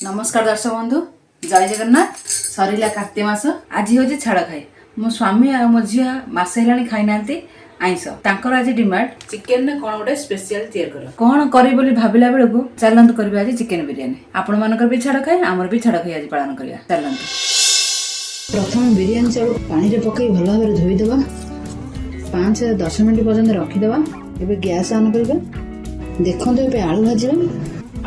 ନମସ୍କାର ଦର୍ଶକ ବନ୍ଧୁ, ଜୟ ଜଗନ୍ନାଥ। ସରିଲା କାର୍ତ୍ତିକ ମାସ, ଆଜି ହେଉଛି ଛାଡ଼ଖାଇ। ମୋ ସ୍ୱାମୀ ଆଉ ମୋ ଝିଅ ମାସେ ହେଲାଣି ଖାଇନାହାନ୍ତି ଆଇଁଷ। ତାଙ୍କର ଆଜି ଡିମାଣ୍ଡ ଚିକେନ ନା କ'ଣ ଗୋଟେ ସ୍ପେଶିଆଲ ତିଆରି କର। କ'ଣ କରିବି ବୋଲି ଭାବିଲା ବେଳକୁ ଚାଲନ୍ତୁ କରିବା ଆଜି ଚିକେନ ବିରିୟାନୀ। ଆପଣମାନଙ୍କର ବି ଛାଡ଼ଖାଇ, ଆମର ବି ଛାଡ଼ଖାଇ ଆଜି ପାଳନ କରିବା। ଚାଲନ୍ତୁ। ପ୍ରଥମେ ବିରିୟାନୀ ଚାଉଳ ପାଣିରେ ପକାଇ ଭଲ ଭାବରେ ଧୋଇଦେବା। 5-10 ମିନିଟ୍ ପର୍ଯ୍ୟନ୍ତ ରଖିଦେବା। ଏବେ ଗ୍ୟାସ୍ ଅନ୍ କରିବା। ଦେଖନ୍ତୁ, ଏବେ ଆଳୁ ଭାଜିବା।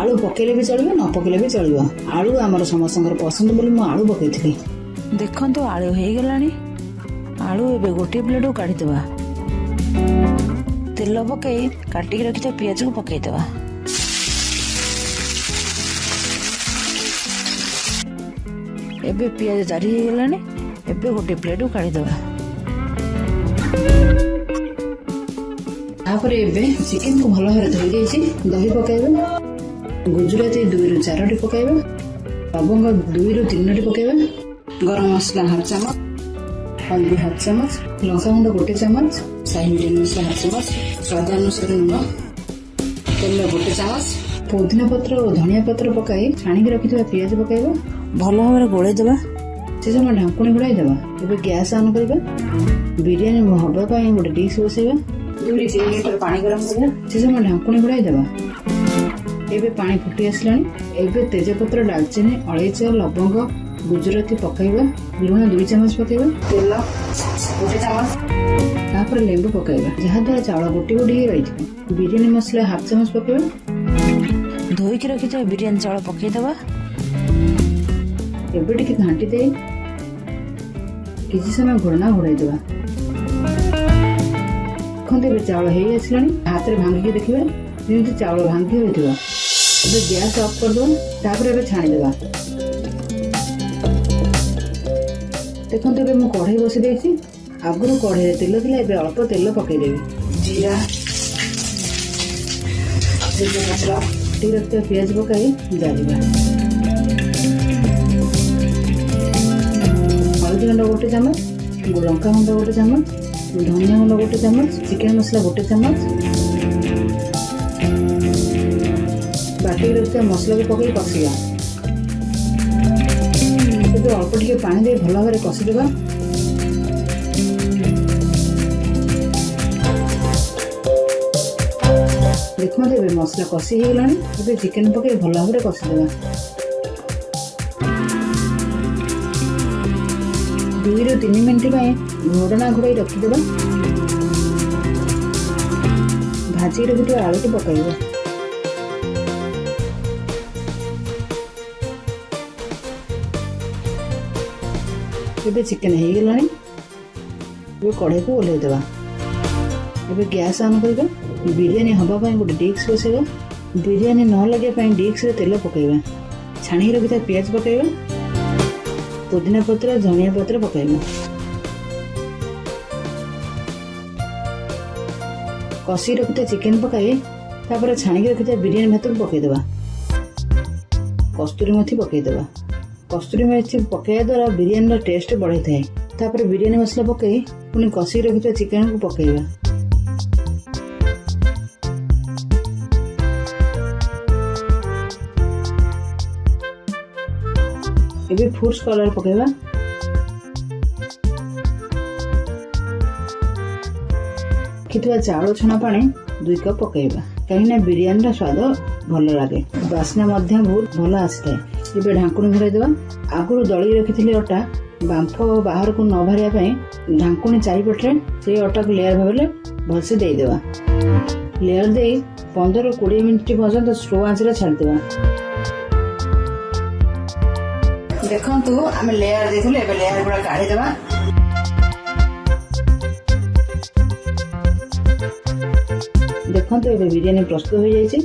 ଆଳୁ ପକେଇଲେ ବି ଚଳିବ, ନ ପକେଇଲେ ବି ଚଳିବ। ଆଳୁ ଆମର ସମସ୍ତଙ୍କର ପସନ୍ଦ ବୋଲି ମୁଁ ଆଳୁ ପକେଇଥିଲି। ଦେଖନ୍ତୁ, ଆଳୁ ହେଇଗଲାଣି। ଆଳୁ ଏବେ ଗୋଟିଏ ପ୍ଲେଟକୁ କାଢ଼ିଦେବା। ତେଲ ପକାଇ କାଟିକି ରଖିଥିବା ପିଆଜକୁ ପକାଇଦେବା। ଏବେ ପିଆଜ ଜାରି ହେଇଗଲାଣି। ଏବେ ଗୋଟିଏ ପ୍ଲେଟକୁ କାଢ଼ିଦେବା। ତାପରେ ଏବେ ଚିକେନକୁ ଭଲ ଭାବରେ ଧୋଇ ଦେଇଛି। ଦହି ପକାଇବା। ଗୁଜୁରାତି 2ରୁ 4ଟି ପକାଇବା। ଲବଙ୍ଗ 2ରୁ 3ଟି ପକାଇବା। ଗରମ ମସଲା ହାଫ ଚାମଚ, ହଳଦୀ ହାଫ ଚାମଚ, ଲଙ୍କାଗୁଣ୍ଡ 1 ଚାମଚ, ସାହି ବିରିୟାନୀ ମସଲା ହାଫ ଚାମଚ, ସ୍ୱାଦ ଅନୁସାରେ ଲୁଣ, ତେଲ 1 ଚାମଚ, ପୋଦିନା ପତ୍ର ଓ ଧନିଆ ପତ୍ର ପକାଇ ଛାଣିକି ରଖିଥିବା ପିଆଜ ପକାଇବା। ଭଲ ଭାବରେ ଗୋଳେଇ ଦେବା। ସେ ସମୟ ଢାଙ୍କୁଣୀ ଘୋଡ଼ାଇ ଦେବା। ଏବେ ଗ୍ୟାସ୍ ଅନ୍ କରିବା। ବିରିୟାନୀ ହବା ପାଇଁ ଗୋଟେ ଡିସ୍ ବସେଇବା। 2ରୁ 3 ଲିଟର ପାଣି ଗରମ କରିବା। ସେ ସମୟ ଢାଙ୍କୁଣୀ ଘୋଡ଼ାଇ ଦେବା। ଏବେ ପାଣି ଫୁଟି ଆସିଲାଣି। ଏବେ ତେଜପତ୍ର, ଡାଲଚିନି, ଅଳେଇଚ, ଲବଙ୍ଗ, ଗୁଜୁରାତି ପକାଇବା। ଲୁଣ 2 ଚାମଚ ପକାଇବା। ତେଲ 1 ଚାମଚ। ତାପରେ ଲେମ୍ବୁ ପକାଇବା, ଯାହାଦ୍ୱାରା ଚାଉଳ ଗୋଟି ଗୋଟି ହେଇ ରହିଯିବ। ବିରିୟାନୀ ମସଲା ହାଫ ଚାମଚ ପକାଇବା। ଧୋଇକି ରଖିଥିବା ବିରିୟାନୀ ଚାଉଳ ପକାଇଦେବା। ଏବେ ଟିକେ ଘାଣ୍ଟି ଦେଇ କିଛି ସମୟ ଘୋଡ଼ଣା ଘୋଡ଼ାଇ ଦେବା। ଦେଖନ୍ତୁ, ଏବେ ଚାଉଳ ହେଇ ଆସିଲାଣି। ହାତରେ ଭାଙ୍ଗିକି ଦେଖିବା, ଯେମିତି ଚାଉଳ ଭାଙ୍ଗି ହୋଇଥିବ। ଏବେ ଗ୍ୟାସ୍ ଅଫ୍ କରିଦେବା। ତାପରେ ଏବେ ଛାଣିଦେବା। ଦେଖନ୍ତୁ, ଏବେ ମୁଁ କଢ଼େଇ ବସି ଦେଇଛି। ଆଗରୁ କଢ଼େଇରେ ତେଲ ଥିଲା, ଏବେ ଅଳ୍ପ ତେଲ ପକେଇଦେବି। ଜିରା, ତେଜପତ୍ର, କାଟିକି ରଖିଥିବା ପିଆଜ ପକାଇ ଜାରିବା। ହଳଦୀ ଗୁଣ୍ଡ 1 ଚାମଚ, ଲଙ୍କା ଗୁଣ୍ଡ 1 ଚାମଚ, ଧନିଆ ଗୁଣ୍ଡ 1 ଚାମଚ, ଚିକେନ ମସଲା 1 ଚାମଚ, ବାଟିକି ରଖିଥିବା ମସଲାକୁ ପକାଇ କଷିବା। ଏବେ ଅଳ୍ପ ଟିକେ ପାଣି ଦେଇ ଭଲ ଭାବରେ କଷିଦେବା। ଦେଖନ୍ତୁ, ଏବେ ମସଲା କଷି ହେଇଗଲାଣି। ଏବେ ଚିକେନ ପକାଇ ଭଲ ଭାବରେ କଷିଦେବା। 2ରୁ 3 ମିନିଟ୍ ପାଇଁ ଘୋଡ଼ଣା ଘୋଡ଼ାଇ ରଖିଦେବା। ଭାଜିକି ରଖିଥିବା ଆଳୁକୁ ପକାଇବା। ଏବେ ଚିକେନ ହେଇଗଲାଣି। ଏବେ କଢ଼େଇକୁ ଓହ୍ଲାଇ ଦେବା। ଏବେ ଗ୍ୟାସ୍ ଅନ୍ କରିବା। ବିରିୟାନୀ ହେବା ପାଇଁ ଗୋଟେ ଡିସ୍କ ବସେଇବା। ବିରିୟାନୀ ନ ଲାଗିବା ପାଇଁ ଡିସ୍କରେ ତେଲ ପକାଇବା। ଛାଣିକି ରଖିଥିବା ପିଆଜ ପକାଇବା। ପୁଦିନା ପତ୍ର, ଧନିଆ ପତ୍ର ପକାଇବା। କଷି ରଖିଥିବା ଚିକେନ ପକାଇ ତାପରେ ଛାଣିକି ରଖିଥିବା ବିରିୟାନୀ ଭାତକୁ ପକାଇଦେବା। କସ୍ତୁରୀ ମେଥି ପକାଇଦେବା। କସ୍ତୁରୀ ମେଥି ପକାଇବା ଦ୍ୱାରା ବିରିୟାନୀର ଟେଷ୍ଟ ବଢ଼ିଥାଏ। ତାପରେ ବିରିୟାନୀ ମସଲା ପକାଇ ପୁଣି କଷିକି ରଖିଥିବା ଚିକେନକୁ ପକାଇବା। ଏବେ ଫୁଡ୍ସ କଲର ପକାଇବା। ରଖିଥିବା ଚାଉଳ ଛଣା ପାଣି 2 କପ୍ ପକାଇବା, କାହିଁକିନା ବିରିୟାନୀର ସ୍ୱାଦ ଭଲ ଲାଗେ, ବାସ୍ନା ମଧ୍ୟ ବହୁତ ଭଲ ଆସିଥାଏ। ଏବେ ଢାଙ୍କୁଣୀ ଘୋଡ଼ାଇ ଦେବା। ଆଗରୁ ଦଳିକି ରଖିଥିଲି ଅଟା, ବାମ୍ଫ ବାହାରକୁ ନ ବାହାରିବା ପାଇଁ ଢାଙ୍କୁଣୀ ଚାରିପଟରେ ସେଇ ଅଟାକୁ ଲେୟାର ଭାବରେ ଭଲସେ ଦେଇଦେବା। ଲେୟାର ଦେଇ 15-20 ମିନିଟ୍ ପର୍ଯ୍ୟନ୍ତ ସ୍ଲୋ ଆଞ୍ଚରେ ଛାଡ଼ିଦେବା। ଦେଖନ୍ତୁ, ଆମେ ଲେୟାର ଦେଇଥିଲୁ। ଏବେ ଲେୟାର ଗୁଡ଼ା କାଢ଼ିଦେବା। ଦେଖନ୍ତୁ, ଏବେ ବିରିୟାନୀ ପ୍ରସ୍ତୁତ ହୋଇଯାଇଛି।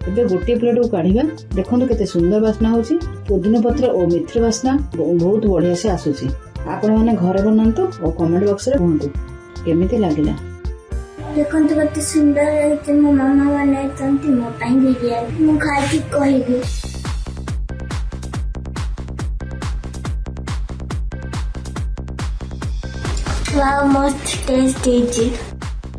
ଏବେ ଗୋଟିଏ ପ୍ଲେଟକୁ କାଢ଼ିବା। ଦେଖନ୍ତୁ, କେତେ ସୁନ୍ଦର ବାସ୍ନା ହେଉଛି। ପୋଦିନା ପତ୍ର ଓ ମେଥିର ବାସ୍ନା ବହୁତ ବଢିଆ ସେ ଆସୁଛି। ଆପଣମାନେ ଘରେ ବନାନ୍ତୁ ଓ କମେଣ୍ଟ ବକ୍ସରେ କୁହନ୍ତୁ କେମିତି ଲାଗିଲା। ଦେଖନ୍ତୁ, କେତେ ସୁନ୍ଦର ହେଇଛି। ମୋ ମାମା ବନେଇଛନ୍ତି ମୋ ପାଇଁ ବିରିୟାନୀ। ମୁଁ ଖାଇକି କହିବି। ୱାଓ, ମସ୍ତ ଟେଷ୍ଟ ହେଇଛି।